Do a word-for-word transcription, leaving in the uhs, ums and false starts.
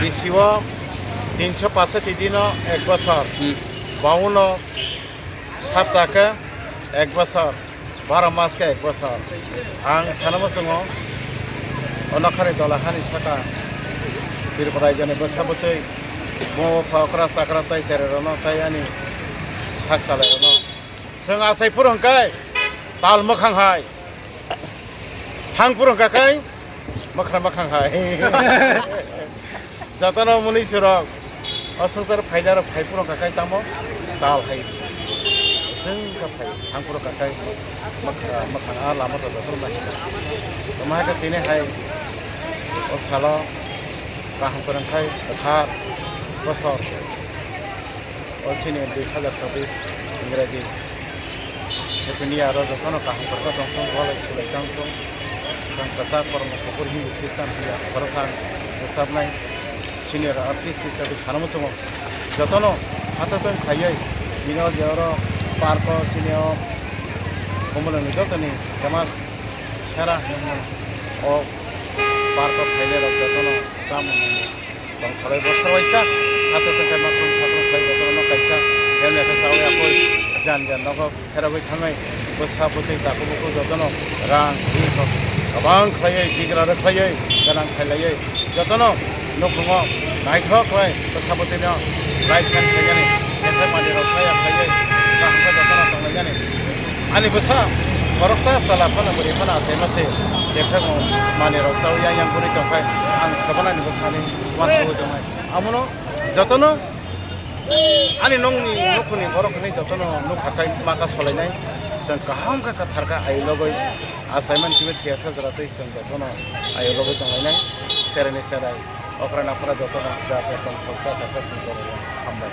Siwo tinso pasati dino ek bosor, bauno sapta khe ek bosor, baro mas khe ek bosor. Ang sana muchungo, o nokhani dola hani saka Tripura raijoni bwsa bwtwi, buma bupha, okra chakra tai cherai rwno tai ani sak salai rwno. Chwng achai phuru hwnkhe tal mwkhang hai, thang phuru hwnkhe kai mwkhra mwkhang hai. Jotono mwnwi surok o swngchar phaida rok phai phuru hwnkhe kai tamo tal hai. Chwng khe phai thang phuru hwnkhe kai mwkhra mwkhang a lama to jotono nai. Tamo hai khe tini hai o salo kaham kwrwng khai kwthar bosor. O chini dui hazar chobbish Ingraji. Joto ni aro jotono kaham kwrwngkha tongthung, walai sulai tongthung. Chwng kwchak kormo kuphur Hindu Khristan phiya khoroksa rwchapnai senior artist hisabe sana muchungo. Jotono hatatung khaiwi bini o je oro park o chini o Komoloni jotoni famous sera hinwi o park o khainai rok jotono chamung. Tongtholai bo sawaisa, hato tongthai makhum sakhum khlai jotono kaisa, hemya khe chawi akoi, jan jan nogo pherogwi thangwi, bwsa bwtwi takhuk bukhuk jotono rang ri kok kwbang khlaiwi, bigra rw khlaiwi, gwnang khailaiwi, jotono nukhungo naithok khlai bwsa bwtwino life sign khlainani, khe mandirok khlai khlaiwi, kaham khe jotono tonglainani. Ani bwsa khoroksa chwla phano bwrwi phano achaima se, jephru manwi rok chawi yang yang bwrwi tongkhe ang sobanani bwsani uansugwi tongnai. Amono jotono ani nokni nukhungni borok hinwi jotono nukha kai maka solainai. Chwng kaham khe kwthar khe ayuk logwi achaimani simi thiyasa jora tei chwng jotono ayuk logwi tonglainai. Cheraini cherai, okra naphra jotono ja ja tongthok ja ja khe chwng borok hambai.